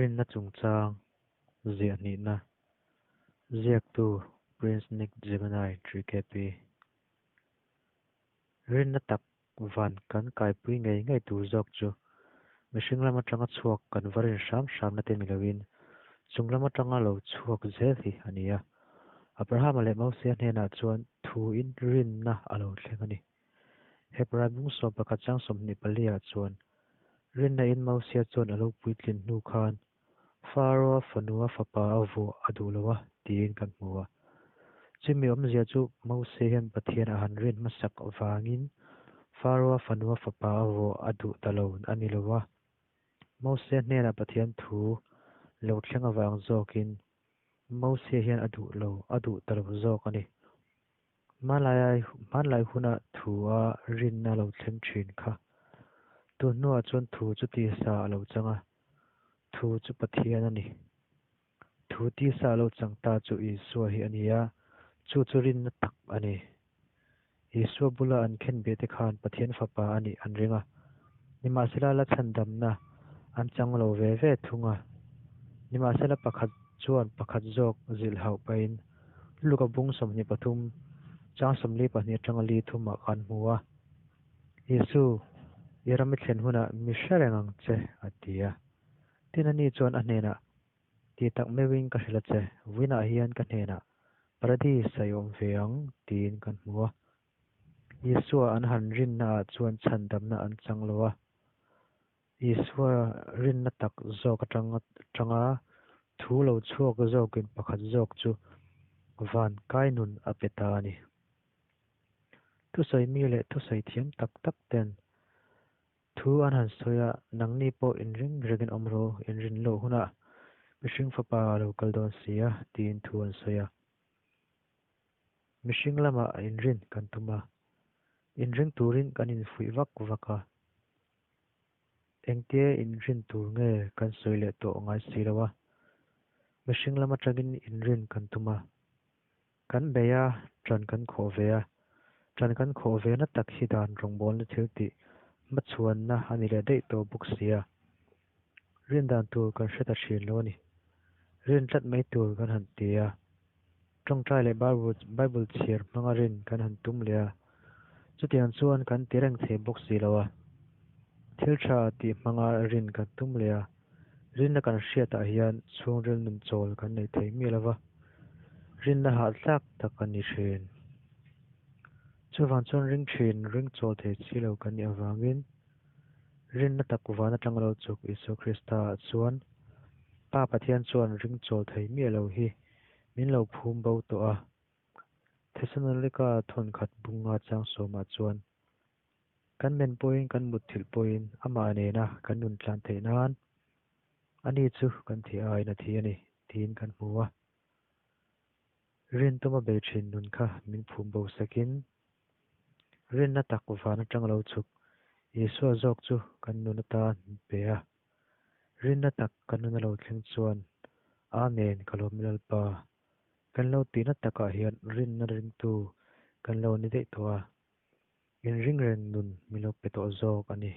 Rinna chungchang ziah hnihna ziaktu Prince Nick Gemini 3KP Rinna tak van kan kaipui ngei ngei tur zawk chu mihring lam atanga chhuak kan va rin hram hramna te ni loin chung lam atanga lo chhuak zel hi a ni a. Abrahama leh Mosia hnenah chuan thuin rinna a lo thleng a ni. Hebrai bung 11 chang 24 ah chuan rinna in Mosia chuan a lo puitlin hnu khan Pharaoh fanua fapa a vuah a duh lo a tiin kan hmu a. Chumi awmzia chu Mosia hian Pathian a han rin hmasak vangin Pharaoh fanua fapa a vuah a duh ta lo a ni lo a. Mosia hnenah Pathian thu lo thleng avang zawkin Mosia hian a duh lo, a duh ta lo zawk a ni. Hmanlai huna thu a rinna lo thleng thin kha. Tun hnuah chuan thu chu tisa a lo chang a, thu chu Pathian a ni. Thu tisa a lo chang ta chu Isua hi a ni a, chu chu rinna tak a ni. Isua bula an khenbeh te khan Pathian fapa a nih an ring a, nimahsela la chhandamna an chang lo ve ve thung a. Nimahsela pakhat chuan pakhat zawk zilh hauh pahin Luka bung 23 chang 42 atanga li thumah khan hmu a, Isu, i ram i thlen hunah mi hre reng ang che, a ti a. Tin ani chuan a hnenah, Ti tak meuhin ka hrilh a che, vawiinah hian ka hnenah Paradis a i awm ve ang, tiin kan hmu a. Isua an han rinnaah chuan chhandamna an chang lo a. Isua rinna tak zawk atanga thu lo chhuak zawkin pakhat zawk chu van kai nun a pe ta a ni. Thusawi mi leh thusawi thiam tak tak ten Thu an han sawi a, nangni pawh inring rengin awm rawh, inrin loh hunah mihring fapa a lo kal dawn si a, tiin thu an sawi a. Mihring lamah a inrin kan tum a, inring turin kan infuih vak vak a. Engtia inrin tur nge kan sawi leh tawh ngai si lo a, mihring lam atangin inrin kan tum a. Kan bei a, ṭan kan khawh ve a. Ṭan kan khawh ve na tak hi dan rawngbawlna thil tih hmachhuanna a ni leh daih tawh bawk si a. Rin dan tur kan hre ta ṭhin lo a ni. Rin tlat mai tur kan han ti a. Ṭawngṭai leh Bible chhiar hmanga rin kan han tum leh a. Chutiang chuan kan ti reng thei bawk si lo a. Thil ṭha tih hmanga rin kan tum leh a. Rinna kan hriatah hian chhungril nun chawl kan nei thei miah lo va, rinna hahthlak tak a ni thin. Chuvang chuan ring thin, ring chawl thei si lo kan nih avangin rinna tak van atanga lo chuk Isua Krista ah chuan Pa Pathian chuan ring chawl thei miah lo hi min lo phum bo tawh a. Thesalonika thawnkhat bunga chang sawmah chuan Kan men pawhin kan mutthilh pawhin amah nena kan nun tlan theih nan ani chu kan thih aiin a thi a ni tiin kan hmu a. Rintuma bei thin nun kha min phum bo sakin rinna tak van atang lo chhuk Isua zawk chu kan nun atan pe a. Rinna tak kan nun a lo thleng chuan Amen ka lawm Lalpa. Kan lo tihna takah hian rinna ringtu kan lo ni daih tawh a. Inring reng nun min lo pe tawh zawk a ni.